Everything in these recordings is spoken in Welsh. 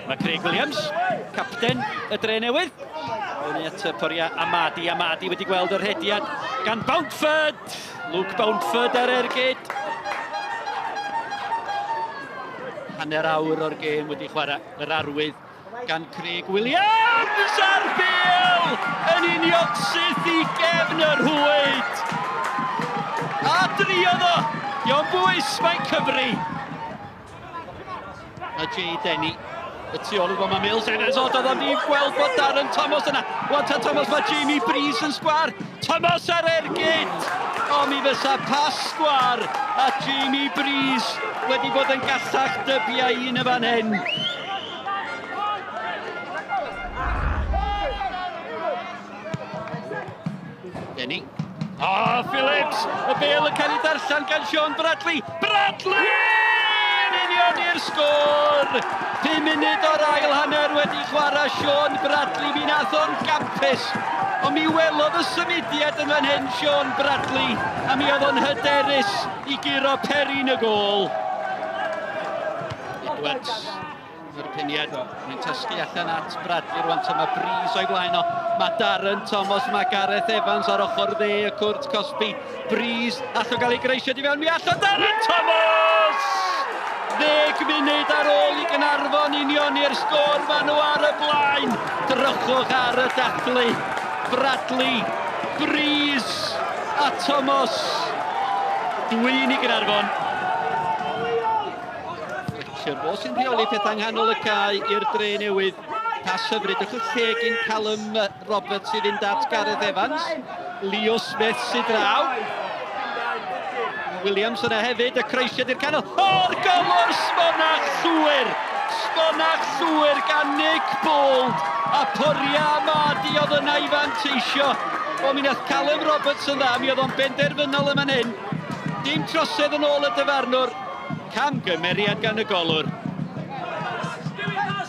Mae Craig Williams, capten y Dre Newydd, fyny at y Poria Amadi. Amadi wedi gweld y rhediad gan Bountford. Luke Bountford ar ergyd. Hanner awr o'r gêm wedi chwarae yr arwydd gan Craig Williams a'r bêl yn union syth i gefn y rhwyd. A driodd o! Diolch bwys, mae'n cyfri. A Jay Denny y tu ôl iddo mae Mills Evans o doedd o'n ddim gweld bod Darren Thomas yna. Wan ta Thomas mae Jamie Breeze yn sgwar. Thomas ar ergyd! O mi fysa pas sgwar a Jamie Breeze wedi bod yn gallach dybiau un y fan hyn. Denny. O, oh, Phillips! Y bel yn cael ei darllen gan Sean Bradley. Bradley! Yn union i'r sgôr! 5 munud o'r ail hanner wedi chwarae Sean Bradley. Mi nath o'n gampus. Ond mi welodd y symudiad yn fan hyn Sean Bradley. A mi oedd o'n hyderus i guro Perry'n y gôl. Edwards Yr peniad, mae'n tasgu allan at Bradley rwan, ta mae Breeze o'i flaen o. Mae Darren Thomas, mae Gareth Evans ar ochr dde y cwrt cosbi. Breeze, all o gael ei greisiad i fewn, mi all o Darren Thomas! Ddeg munud ar ôl i Gynarfon unioni'r sgôr, maen nhw ar y blaen. Drychwch ar y dathlu. Bradley, Breeze a Thomas. Dwyn i Gynarfon. Fletcher, fo sy'n rheoli pethau yng nghanol y cae i'r dre newydd. Pas hyfryd, y lle gyn Callum Roberts i fynd at Gareth Evans. Leo Smith sydd draw. Williams yna hefyd, y croesiad i'r canol. O'r golwr smonach llwyr! Smonach llwyr gan Nick Bold. A Poria Amadi oedd yna i fanteisio. O, mi nath Callum Roberts yn dda, mi oedd o'n benderfynol yn fan hyn. Dim trosedd yn ôl y dyfarnwr. Camgymeriad gan y golwr.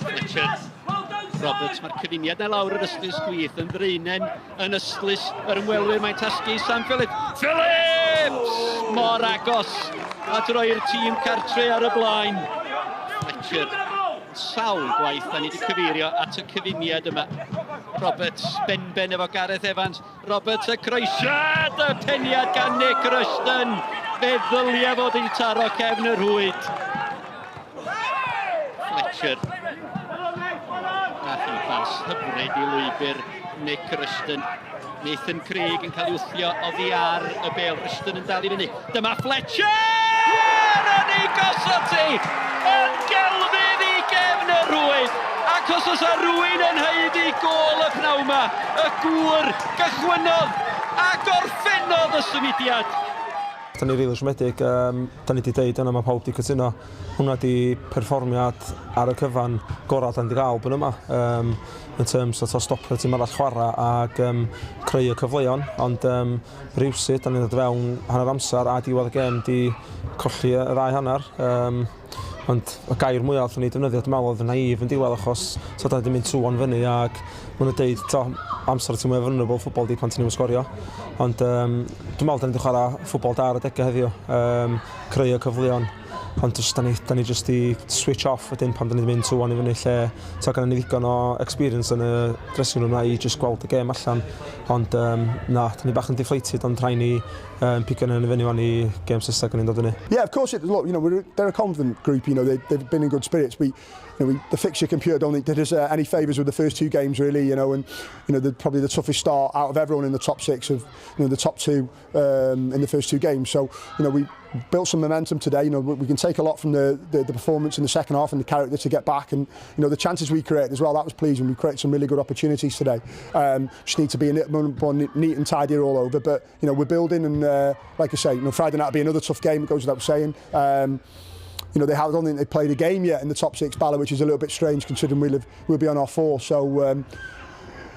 Fletcher. Roberts, mae'r cyfuniad na lawr yr ystlys gwith yn ddraenen yn ystlys yr ymwelwyr. Mae'n tasgu Sam Phillips. Phillips! Mor agos at roi'r tîm cartre ar y blaen. Fletcher, sawl gwaith da ni wedi cyfeirio at y cyfuniad yma. Roberts, benben efo Gareth Evans. Roberts y croesiad, y peniad gan Nick Rushton. Fe ddylia fod wedi taro cefn y rhwyd. Fletcher. Nath i bas hyfryd i lwybr Nick Rushton. Nathan Craig yn cael ei wthio oddi ar y bel. Rushton yn dal i fyny. Dyma Fletcher! Yn ei gosod ti! Yn gelfydd i gefn y rhwyd! Ac os oes a rhywun yn haeddu gôl y pnawn 'ma, y gŵr gychwynnodd a gorffennodd y symudiad. Da ni rili siomedig, um, da ni wedi deud yna, mae pawb wedi cytuno. Hwnna di perfformiad ar y cyfan gorau da ni wedi gael blwyddyn yma. Um, in terms o stopio tîm arall chwarae ac um, creu y cyfleon, ond um, rywsut, da ni'n dod fewn hanner amser a diwedd y gêm di colli y ddau hanner. Um, ond y gair mwyaf allwn ni defnyddio dwi'n meddwl oedd yn naif yn diwedd achos so da ni wedi mynd 2-1 fyny ac maen nhw'n deud to, amser ti'n mwy vulnerable ffwbol di pan ti'n ddim sgorio. Ond um, dwi'n meddwl da ni wedi chwarae ffwbol da ar y degau heddiw, um, creu o cyfleon. Ond just, da ni, da ni just i switch off wedyn pan da ni wedi mynd 2-1 i fyny lle so gynnon ni ddigon o experience yn y dressing room na i just gweld y gêm allan. Ond um, na, da ni bach yn deflated ond rhaid ni um, pigo yn fyny wan i games nesaf gan ni'n dod fyny. Yeah, of course. It, look, you know, we're, they're a confident group. You know, they, they've been in good spirits. We, you know, we, the fixture computer don't think did us uh, any favours with the first two games, really. You know, and you know, the, probably the toughest start out of everyone in the top six of you know the top two um, in the first two games. So, you know, we built some momentum today. You know, we can take a lot from the, the, the performance in the second half and the character to get back and, you know, the chances we created as well, that was pleasing. We created some really good opportunities today. Um, just need to be a bit more neat and tidy all over. But, you know, we're building and, uh, like I say, you know, Friday night will be another tough game, it goes without saying. Um, you know, they have, I don't think they played a game yet in the top six ballot, which is a little bit strange considering we live, we'll be on our four. So, um,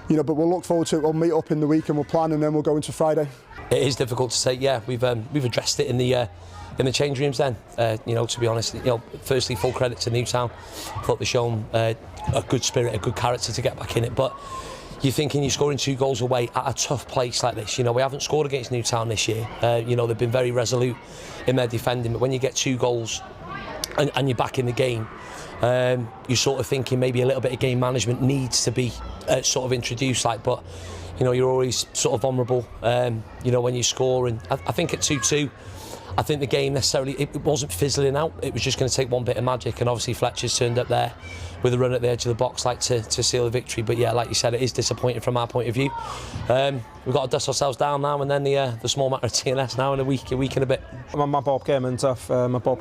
you know, but we'll look forward to it. We'll meet up in the week and we'll plan and then we'll go into Friday. It is difficult to say, yeah, we've, um, we've addressed it in the, uh, in the change rooms then. Uh, you know, to be honest, you know, firstly, full credit to Newtown. Thought they've shown uh, a good spirit, a good character to get back in it. But you're thinking you're scoring two goals away at a tough place like this. You know, we haven't scored against Newtown this year. Uh, you know, they've been very resolute in their defending, but when you get two goals And you're back in the game, you're sort of thinking maybe a little bit of game management needs to be sort of introduced, like, but you're always sort of vulnerable, when you score. And I think at 2-2, I think the game necessarily, it wasn't fizzling out. It was just going to take one bit of magic, and obviously Fletcher's turned up there with a run at the edge of the box, like, to seal the victory. But yeah, like you said, it is disappointing from our point of view. We've got to dust ourselves down now, and then the small matter of TNS now in a week and a bit. Mae bob gêm yn tough, mae bob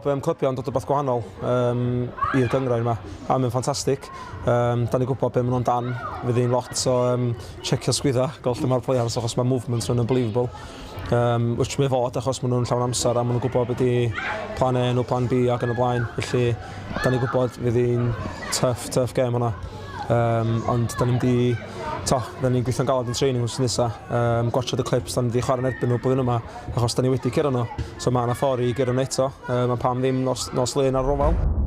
clybio yn dod o beth gwahanol i'r gynghrair yma, a mae'n ffantastig. Da ni'n gwybod beth maen nhw'n dan, fydd hi'n lot o checio sgwydda, gweld lle mae'r players, achos mae movements nhw'n unbelievable. Which mae fod achos maen nhw'n llawn amser a maen nhw'n gwybod beth di plan A nhw, plan B ac yn y blaen. Felly, da ni'n gwybod fydd hi'n tough, tough game hwnna. Ond da ni'n di, to, da ni'n gweithio'n galed yn training wrth nesaf. Gwatsiad y clips, da ni wedi chwarae'n erbyn nhw blwyddyn yma, achos da ni wedi curo nhw. So mae yna ffordd i guro nhw eto. A pam ddim nos Lun ar Oval.